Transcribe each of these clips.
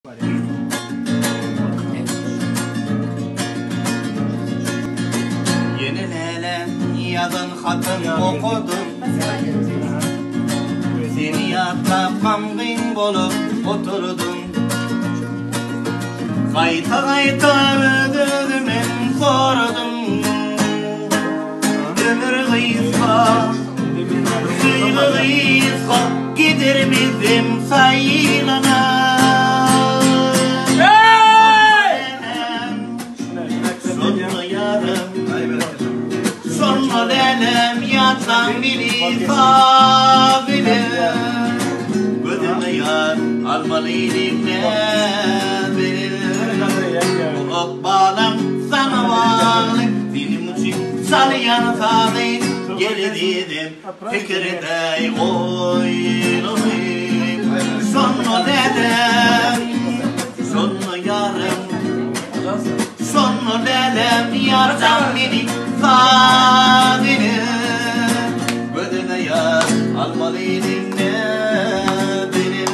Ýene läläň ýazan hatyn okadym. Seni ýatlap gamgyn bolup oturdym. Gaýta-gaýta öz-özümem soradym. Ömür gysga, söýgi gysga, gider bizem saýlana. Şonda ýarym, şonda lälem ýatlaň meni saz ile. Gözüme ýar almalydyň näbile. Bu ykbalam saňa bagly, seniň üçin çalýan sazy. Gel ezizim, pikir edäý oýlanyp. Şonda lälem, şonda ýarym, şonda lälem ýarjan meni saz ile. Gözüme ýar almalydyň näbile.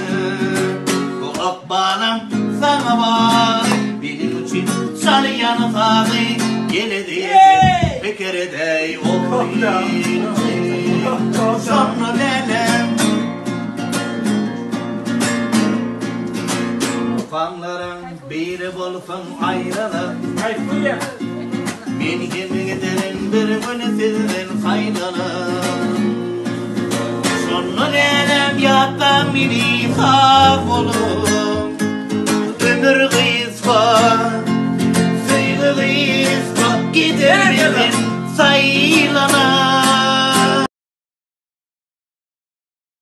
Bu ykbalam saňa bagly, meniň üçin çalýan sazy. Gel ezizim, pikir edäý oýlanyp. Şonda lälem. Mukamlaryň biri bolsun aýralyk. Men hem giderin bir gün sizden saýlanyp. Şonda lälem ýatlaň meni sag boluň.